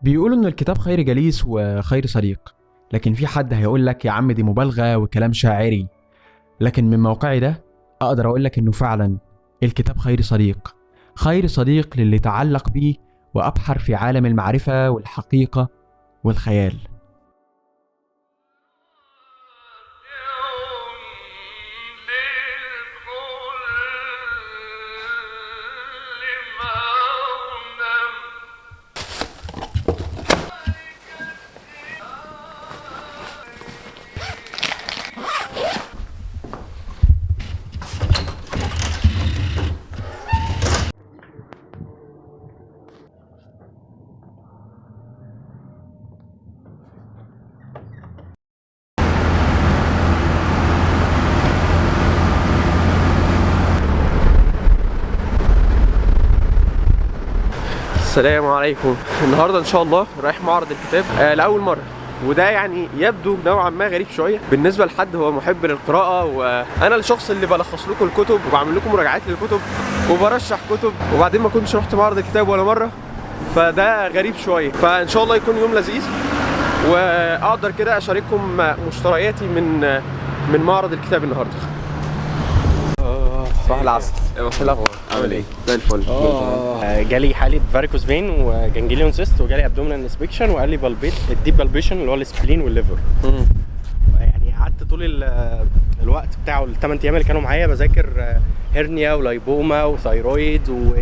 بيقولوا إن الكتاب خير جليس وخير صديق، لكن في حد هيقول لك يا عم دي مبالغة وكلام شاعري، لكن من موقعي ده أقدر أقول لك إنه فعلا الكتاب خير صديق، خير صديق للي تعلق بيه وأبحر في عالم المعرفة والحقيقة والخيال. السلام عليكم. النهارده ان شاء الله رايح معرض الكتاب لاول مرة، وده يعني يبدو نوعا ما غريب شوية بالنسبة لحد هو محب للقراءة، وانا الشخص اللي بلخص لكم الكتب وبعمل لكم مراجعات للكتب وبرشح كتب، وبعدين ما كنتش رحت معرض الكتاب ولا مرة، فده غريب شوية. فان شاء الله يكون يوم لذيذ واقدر كده اشارككم مشترياتي من معرض الكتاب النهارده. صباح العسل. ايه الاخبار؟ عامل ايه؟ زي الفل. جالي حاله varicose vein و ganglion cyst، وجالي abdominal inspection، وقال لي palpate ال deep palpation اللي هو ال spleen وال liver. يعني قعدت طول الوقت بتاعه الثمان ايام اللي كانوا معايا بذاكر hernia و lipoma و thyroid و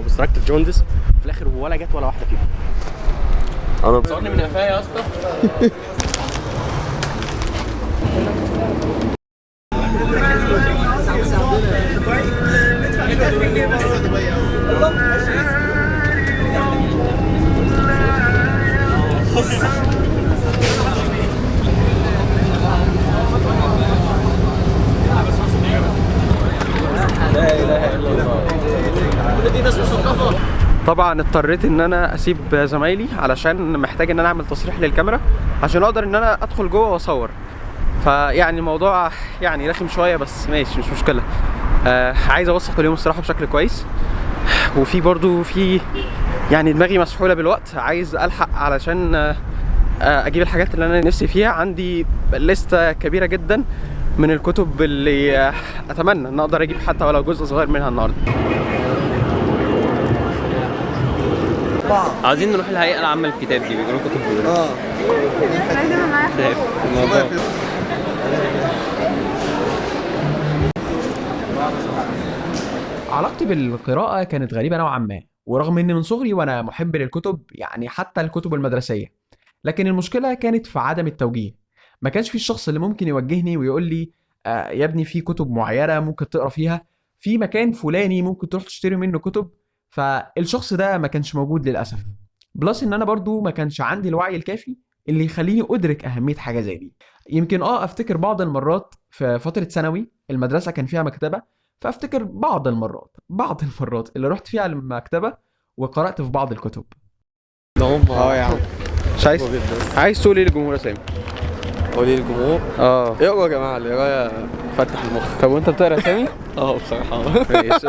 obstructive jaundice، في الاخر ولا جت ولا واحدة فيهم. انا صورني من قفايا يا اسطى. طبعا اضطريت ان انا اسيب زمايلي علشان محتاج ان انا اعمل تصريح للكاميرا عشان اقدر ان انا ادخل جوه واصور، فيعني الموضوع يعني رخم شوية بس ماشي مش مشكلة. عايز اوثق اليوم الصراحة بشكل كويس، وفي برضو في يعني دماغي مسحوله بالوقت، عايز الحق علشان اجيب الحاجات اللي انا نفسي فيها. عندي لستة كبيرة جدا من الكتب اللي اتمنى ان اقدر اجيب حتى ولو جزء صغير منها النهارده. عايزين نروح الهيئة العامة للكتاب دي، بيقولوا كتب. علاقتي بالقراءة كانت غريبة نوعا ما، ورغم ان من صغري وانا محب للكتب، يعني حتى الكتب المدرسية، لكن المشكلة كانت في عدم التوجيه. ما كانش في الشخص اللي ممكن يوجهني ويقول لي يا ابني في كتب معينة ممكن تقرا فيها، في مكان فلاني ممكن تروح تشتري منه كتب. فالشخص ده ما كانش موجود للأسف. plus ان انا برضو ما كانش عندي الوعي الكافي اللي يخليني ادرك اهمية حاجة زي دي. يمكن افتكر بعض المرات في فترة ثانوي المدرسة كان فيها مكتبة، فافتكر بعض المرات اللي رحت فيها المكتبة وقرأت في بعض الكتب. يا عم مش عايز تقول ايه للجمهور يا سامي؟ قول ايه للجمهور؟ اقرا يا جماعة، القراية فتح المخ. طب وانت بتقرا يا سامي؟ بصراحة. ماشي.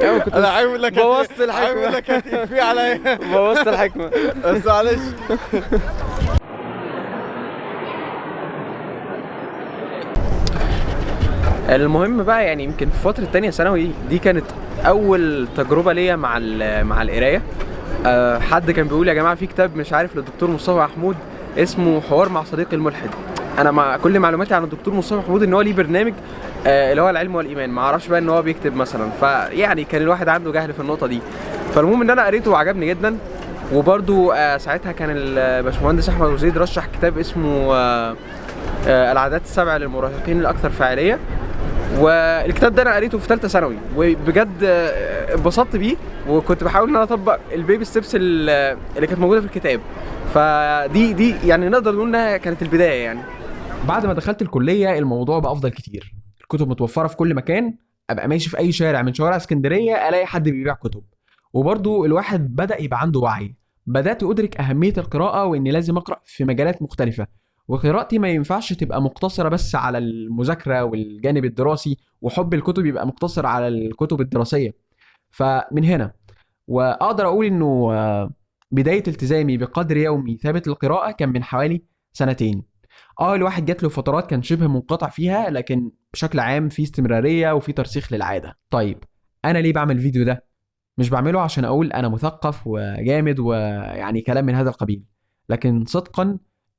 يا عم كنت انا عامل لك بوظت الحكمة، عامل لك هتقفي عليا، بوظت الحكمة بس معلش. المهم بقى يعني يمكن في فترة تانية ثانوي دي كانت أول تجربة ليا مع القراية. حد كان بيقول يا جماعة في كتاب مش عارف للدكتور مصطفى محمود اسمه حوار مع صديقي الملحد. أنا مع كل معلوماتي عن الدكتور مصطفى محمود إن هو ليه برنامج اللي هو العلم والإيمان، ما أعرفش بقى إن هو بيكتب مثلا، فيعني كان الواحد عنده جهل في النقطة دي. فالمهم إن أنا قريته وعجبني جدا. وبرده ساعتها كان الباشمهندس أحمد وزيد رشح كتاب اسمه العادات السبع للمراهقين الأكثر فاعلية، والكتاب ده انا قريته في ثالثة ثانوي وبجد اتبسطت بيه، وكنت بحاول ان انا اطبق ال baby steps اللي كانت موجودة في الكتاب. فدي دي يعني نقدر نقول انها كانت البداية يعني. بعد ما دخلت الكلية الموضوع بقى افضل كتير، الكتب متوفرة في كل مكان، ابقى ماشي في اي شارع من شوارع اسكندرية الاقي حد بيبيع كتب. وبرده الواحد بدا يبقى عنده وعي، بدات ادرك اهمية القراءة واني لازم اقرا في مجالات مختلفة، وقراءتي ما ينفعش تبقى مقتصرة بس على المذاكرة والجانب الدراسي، وحب الكتب يبقى مقتصر على الكتب الدراسية. فمن هنا واقدر اقول انه بداية التزامي بقدر يومي ثابت للقراءة كان من حوالي 2 سنين. الواحد جات له فترات كان شبه منقطع فيها، لكن بشكل عام في استمرارية وفي ترسيخ للعادة. طيب انا ليه بعمل الفيديو ده؟ مش بعمله عشان اقول انا مثقف وجامد ويعني كلام من هذا القبيل، لكن صدقا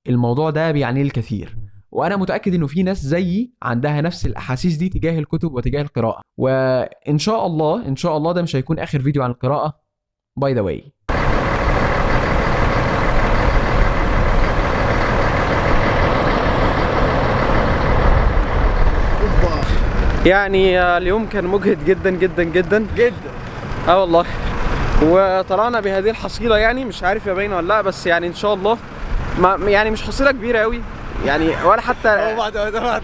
الموضوع ده بيعني الكثير، وانا متاكد انه في ناس زيي عندها نفس الاحاسيس دي تجاه الكتب وتجاه القراءة. وان شاء الله ان شاء الله ده مش هيكون اخر فيديو عن القراءة، by the way. يعني اليوم كان مجهد جدا جدا جدا جدا. والله، وطلعنا بهذه الحصيلة، يعني مش عارف يا باينة ولا لا، بس يعني ان شاء الله ما يعني مش حصيله كبيرة قوي يعني، ولا حتى هو بعد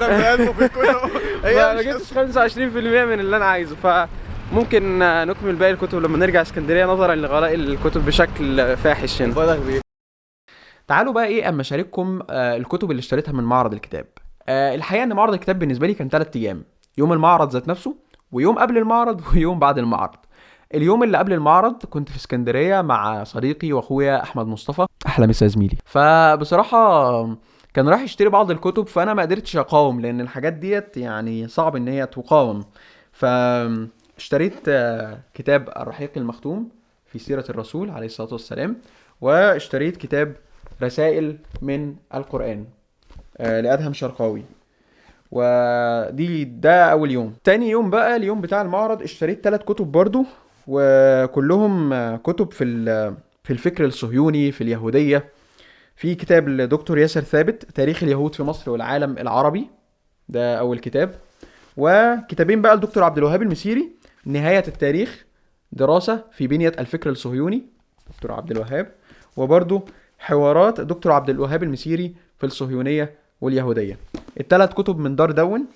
ما في كله ما جبتش 25% من اللي انا عايزه. فممكن نكمل باقي الكتب لما نرجع اسكندرية، نظرا لغلاء الكتب بشكل فاحش هنا. مبالغ بيه. تعالوا بقى ايه اما اشارككم الكتب اللي اشتريتها من معرض الكتاب. الحقيقة ان معرض الكتاب بالنسبة لي كان 3 ايام، يوم المعرض ذات نفسه، ويوم قبل المعرض، ويوم بعد المعرض. اليوم اللي قبل المعرض كنت في اسكندرية مع صديقي واخويا احمد مصطفى، احلى مسا زميلي. فبصراحة كان راح يشتري بعض الكتب، فانا ما قدرتش اقاوم، لان الحاجات ديت يعني صعب ان هي تقاوم. فاشتريت كتاب الرحيق المختوم في سيرة الرسول عليه الصلاة والسلام، واشتريت كتاب رسائل من القرآن لأدهم شرقاوي. ودي ده اول يوم. تاني يوم بقى اليوم بتاع المعرض اشتريت 3 كتب برضو، وكلهم كتب في الفكر الصهيوني، في اليهودية. في كتاب لدكتور ياسر ثابت، تاريخ اليهود في مصر والعالم العربي، ده اول كتاب. وكتابين بقى لدكتور عبد الوهاب المسيري، نهاية التاريخ، دراسة في بنية الفكر الصهيوني، دكتور عبد الوهاب، وبرضو حوارات دكتور عبد الوهاب المسيري في الصهيونية واليهودية. ال3 كتب من دار دون.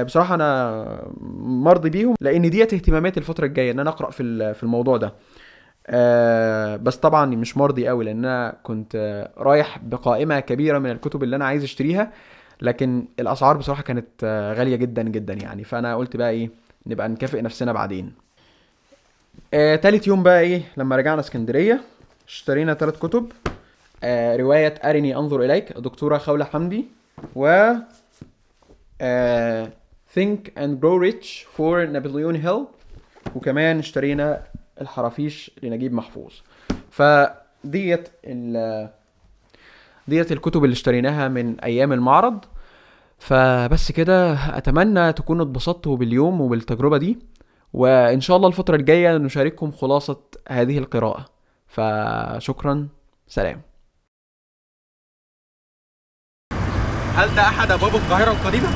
بصراحة أنا مرضي بيهم، لأن ديت اهتماماتي الفترة الجاية إن أنا أقرأ في الموضوع ده. بس طبعا مش مرضي قوي، لأن أنا كنت رايح بقائمة كبيرة من الكتب اللي أنا عايز أشتريها، لكن الأسعار بصراحة كانت غالية جدا جدا يعني. فأنا قلت بقى إيه، نبقى نكافئ نفسنا بعدين. تالت يوم بقى إيه، لما رجعنا اسكندرية اشترينا 3 كتب. رواية أرني أنظر إليك دكتورة خولة حمدي، و Think and Grow Rich for Napoleon Hill، وكمان اشترينا الحرافيش لنجيب محفوظ. فديت ديت الكتب اللي اشتريناها من أيام المعرض. فبس كده، أتمنى تكونوا اتبسطتوا باليوم وبالتجربة دي، وإن شاء الله الفترة الجاية نشارككم خلاصة هذه القراءة. فشكرا، سلام. هل ده أحد أبواب القاهرة القديمة؟